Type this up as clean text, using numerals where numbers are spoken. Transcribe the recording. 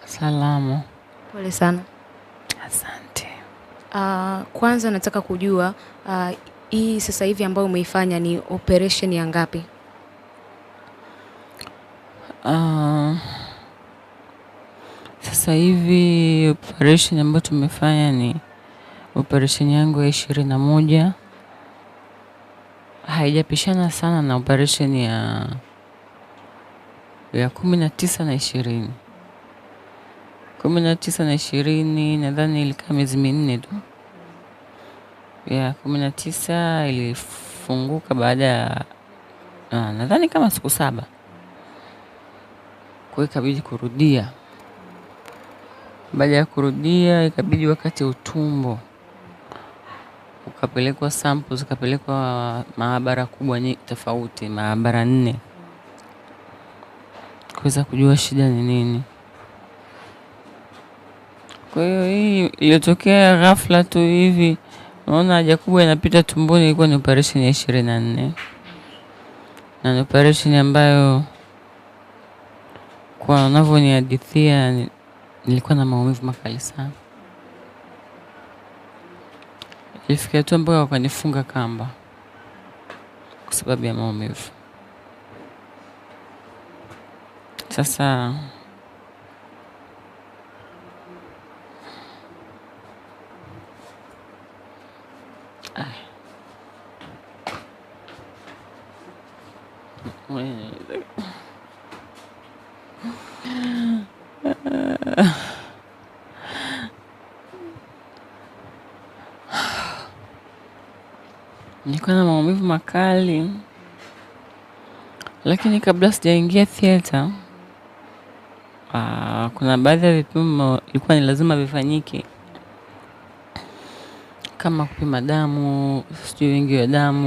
Salama. Pole sana. Asante. Kwanza nataka kujua hii sasa hivi ambayo umeifanya ni operation ya ngapi? Sasa hivi operation ambayo tumefanya ni operation yangu ya 21. Haijapishana sana na operation ya 19 na 20. 19 na 20 nadhani ilikaa miezi 4 tu. Ya 19 ilifunguka baada ya nadhani kama siku 7. Kwa hiyo ikabidi kurudia. Baada ya kurudia ikabidi wakati utumbo ukapelekwa samples, zikapelekwa maabara kubwa tofauti, maabara 4 kuweza kujua shida ni nini. Kwa hiyo hii iliyotokea ghafla tu hivi, unaona haja kubwa inapita tumboni, ilikuwa ni operation ya 24. Na ni operation ambayo kwa wanavyonihadithia nilikuwa na maumivu makali sana. Ilifikia tu mpaka wakanifunga kamba kwa sababu ya maumivu. Sasa nilikuwa na maumivu makali, lakini kabla sijaingia theater, kuna baadhi ya vipimo ilikuwa ni lazima vifanyike, kama kupima damu, sijui wingi wa damu.